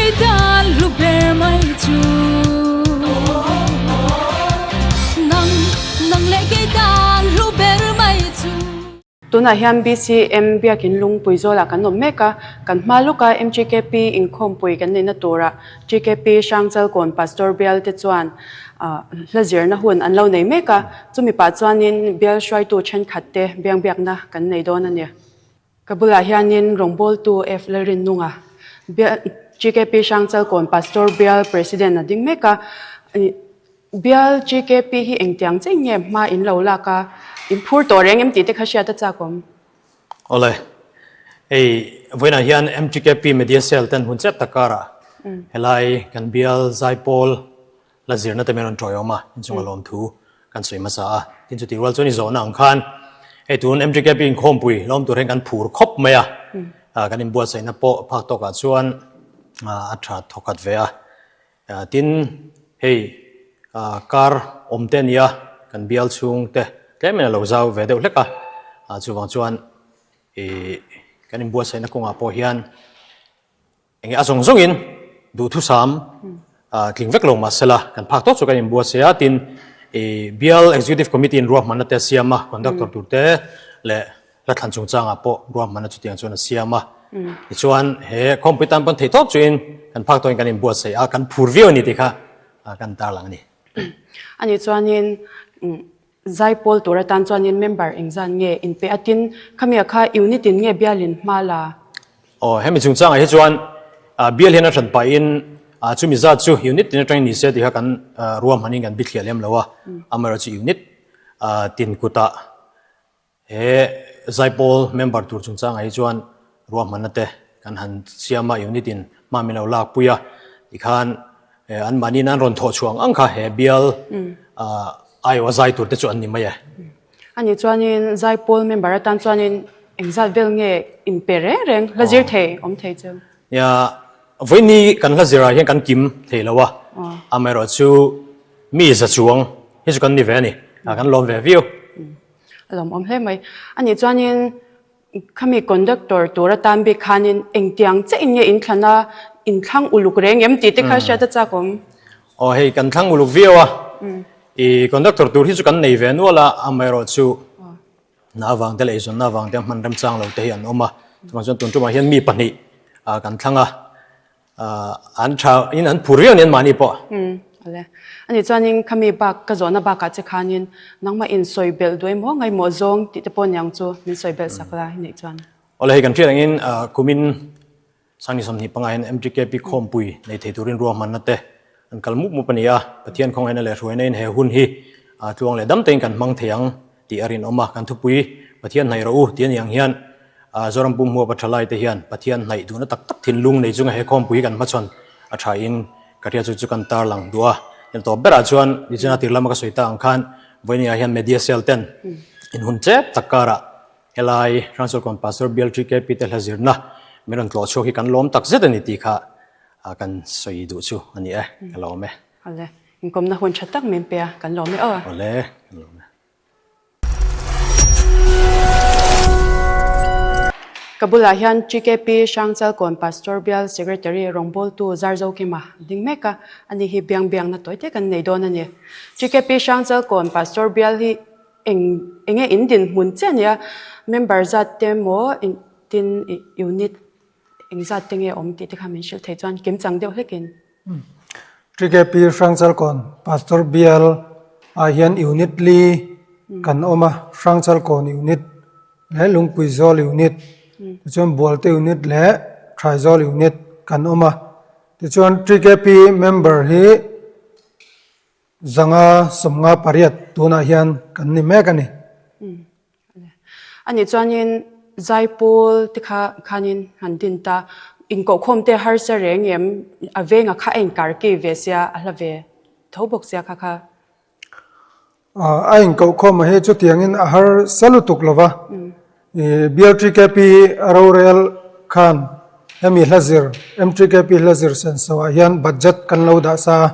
kei tan hlu ber mai chu. Nang, nang leh kei tan hlu ber mai chu. Tunah hian BCM Biakin Lungpui zawlah kan awm mek a, kan hma lawka MGKP inkhawmpui kan neihna turah GKP Hrangchalkawn Pastor Bial te chuan hla zirna hun an lo nei mek a, chumi pah chuanin bial hruaitu thenkhat te biangbiakna kan nei dawn a ni. Ka bulah hianin rawngbawltu F Lalrinnunga, GKP Hrangchalkawn Pastor Bial President a ding mek a, Bial GKP hi engtiang chiah nge hma in lo lak a, in phur tawh reng em tih te kha hriat a chak awm. Awle, hei vawiinah hian MGKP Media Cell ten hun chet tak karah helai kan bial zaipawl la zirna te min rawn tawiawm a, inchunga lawmthu kan sawi hmasa a. Tin chutih rual chuan i zawhna ang khan hei tun MGKP inkhawmpui lawm tur hian kan phur khawp mai a, kan inbuatsaihna pawh phak tawkah chuan a tha thawkhat ve a. Tin, hei kar awm te ania kan bial chhung te tlemin a lo zau ve deuh hlek a, chuvang chuan ih kan inbuatsaihna kawngah pawh hian eng nge a zawng zawngin duhthusam tling vek lo mahsela kan phak tawk chu kan inbuatsaih a, tin ih bial executive committee in ruahmanna te a siam a, conductor tur te leh Hla thlan chungchangah pawh ruahmanna chutiang chuan a siam a. Tichuan he khawmpui tan pawn theihtawp chuin kan phak tawhin kan inbuatsaih a, kan phur viau a ni tih kha kan tarlang a ni. Ani chuanin zaipawl tur atan chuanin member engzan nge inpe a tin khami kha unit in nge bialin hma la? Aw, hemi chungchangah hi chuan bial hian a hran pahin chumi zat chu unit tin atangin ni se tih kha kan ruahmanin kan bithliah lem lo a, amaherawhchu unit tin kutah He Zaipawl member tur chungchangah hi chuan ruahmanna te kan han siam a, unit in hma min lo lak pui a, tikhan anmahni in an rawn thawh chhuah ang ang kha he bial aiawh a zai tur te chu an ni mai e. Ani chuanin Zaipawl member atan chuanin engzat vel nge inpe reng reng hla zir thei awm thei chu? Nia, vawiini kan hla zirah hian kan kim thei lo a, amaherawhchu mi za chuang hi chu kan ni ve a ni, kan lawm ve viau. A lawmawm hle mai. Anih chuanin khami conductor tur atan bik khanin engtiang chiah in nge in thlan a, in thlang uluk reng em tih te kha hriat a chak awm. Aw hei kan thlang uluk viau a, i conductor tur hi chu kan nei ve nual a, amaherawhchu hna avang te leh eizawnna avang te a hman remchang lo te hi an awm a, chuvang chuan tun tumah hian mi pahnih kan thlang a. An tha in an phur viau nen mahni pawh. Umm ale. Ani chuanin khami bak ka zawhna bakah che khanin nangmah in sawi belh duai maw ngaimawh zawng tih te pawh niang chu min sawi belh sak la i neih chuan. Awle hei kan hriat angin kumin Sangni 25 hian MTKP khawmpui nei thei turin ruahmanna te an kal mup mup a ni a, Pathian khawngaihna leh hruaina in he hun hi tluang leh dam tein kan hmang thei ang tih a rinawm a, kan thupui Pathian hnaih rawh u tih a ni ang hian Zoram pum huapa thalai te hian Pathian hnaih duhna tak tak thinlung nei chunga he khawmpui hi kan hmachhawn a tha in ka hria chu chu kan tarlang duh a. Heng tawp berah chuan nichina tir lama ka sawi ta ang khan vawinia hian media cell ten in hun tlep tak karah helai Hrangchawlkawn Pastor Bial TKP te hla zirna min rawn tlawh chhuak hi kan lawm tak zet a ni tih kha kan sawi duh chu a ni e, ka lawm e. Awle, inkawmna hun tha tak min pe a, kan lawm e aw. Awle, kan lawm e. Ka bulah hian TKP Hrangchalkawn Pastor Bial Secretary rawngbawltu Zarzokima a ding mek a, ani hi biang biangna tawi te kan nei dawn a ni. TKP Hrangchalkawn Pastor Bial hi eng enge in dinhmun chiah a nia, member zat te maw tin unit engzat te nge awm tih te kha min hrilh thei chuan kimchang deuh hlekin. TKP Hrangchalkawn Pastor Bial ah hian Unit li kan awm a, Hrangchalkawn Unit leh Lungpuizawl Unit, tichuan Bualte Unit leh Thaizawl Unit kan awm a. Tichuan TKP member hi 558 tunah hian kan ni mek a ni. Ani chuanin Zaipawl te kha khanin han din ta, inkohkhawm te harsa reng em a venga kha a inkar kei ve sia a hla ve tho bawk sia kha kha. A inkohkhawm a hi chutiangin a harsa lutuk lo va, BLTKP a rorel khan hemi hla zir MTKP hla zir senso ah hian budget kan lo dah sa a,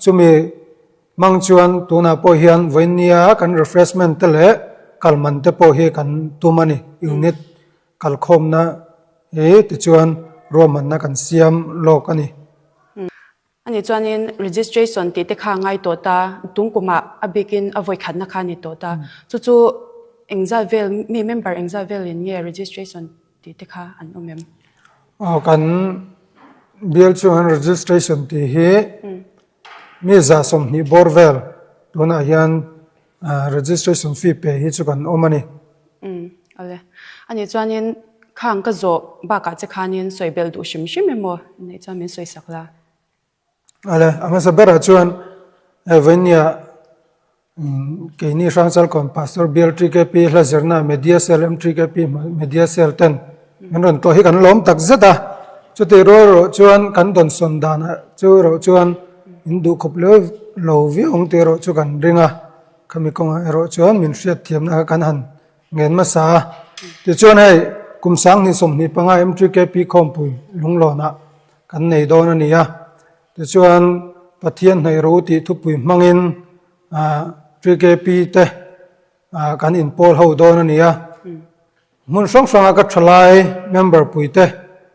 chumi Hmang chuan tunah pawh hian vawinia kan refreshment te leh kalman te pawh hi kan tum a ni. Unit kalkhawmna hi tichuan ruahmanna kan siam lawk a ni. Ani chuanin registration tih te kha a ngai tawh ta, tung kumah a bikin a vawi khatna kha a ni tawh ta. Chu chu engzat vel, mi member engzat velin nge registration tih te kha an awm em? Aw kan bial chuan registration tih hi mi 120 bawr vel tunah hian registration fee pe hi chu kan awm a ni. Umm awle. Ani chuanin khang ka zawh bakah che khanin sawi belh duh hrim hrim emaw neih chuan min sawi sak la. Awle, a hmasa berah chuan hei vawinia keini Hrangchalkawn Pastor Bial TKP hla zirna Media Cell MTKP Media Cell ten min rawn tlawh hi kan lawm tak zet a. Chutih rual erawh chuan kan dawnsawn danah chu erawh chuan min duhkhawp lo viau ang tih erawh chu kan ring a. Khami kawngah erawh chuan min hriatthiamna kha kan han ngen hmasa a. Tichuan hei kum 2025 MTKP khawmpui lunglawnah kan nei dawn a ni a. Tichuan Pathian hnaih ro tih thupui hmangin TKP te kan inpawl ho dawn a ni a. Hmun hrang hranga ka thalai member puite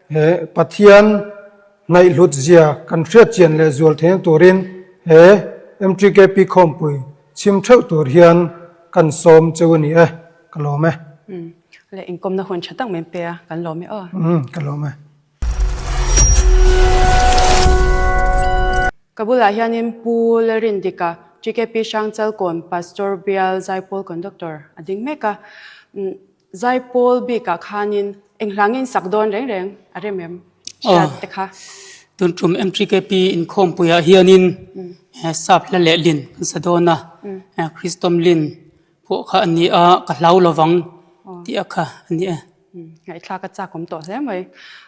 he Pathian hnaih hlut zia kan hriat chian leh zual theihna turin he MTKP khawmpui chhim theuh tur hian kan sawm cheu a ni e, ka lawm e. Umm, leh inkawmna hun tha tak min pe a, kan lawm e aw. Umm, ka lawm e. Ka bulah hianin Pu Lalrindika, TKP Hrangchalkawn Pastor Bial Zaipawl Conductor a ding mek a. Zaipawl bikah khanin eng hla nge in sak dawn reng reng a rem em? Hriat te kha. Tun tum MTKP inkhawmpuiah hianin sap hla leh lin kan sa dawn a, Kristom lin pawh kha a ni a, ka hlau lovang tih a kha a ni e. Ngaihthlak a chak awm tawh hle mai.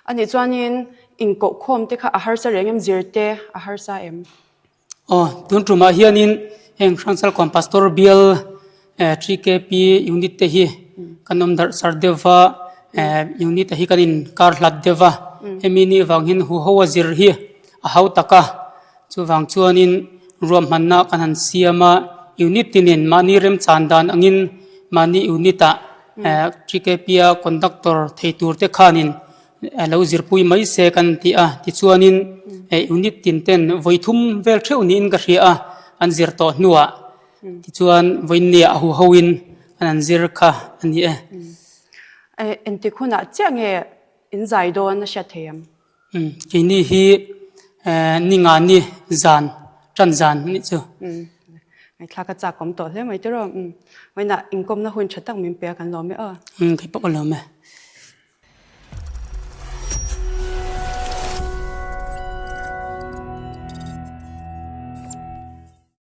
Anih chuanin inkoh khawm te kha a harsa reng em? Zir te a harsa em? Aw, tun tumah hianin heng Hrangchalkawn Pastor Bial TKP unit te hi kan awm darh sar deuh va, unit a hi kan inkar hlat deuh va. Hemi nih vang hian huho a zir hi a hau tak a. Chuvang chuanin ruahmanna kan han siam a, unit tinin mahni remchan dan angin mahni unit ah TKP-a conductor thei tur te khanin lo zirpui mai se kan ti a. Tichuanin unit tin ten vawi thum vel theuh niin ka hria a, an zir tawh hnuah tichuan vawiinnia a huhoin an han zir kha a ni e. Engtik hunah chiah nge in zai dawn a hriat thei em? Umm keini hi ni nga ni zan tan zan a nih chu. Umm ngaihthlak a chak awm tawh hle mai tiraw. Umm vawiinah inkawmna hun tha tak min pe a kan lawm e aw. Umm kei pawh ka lawm e.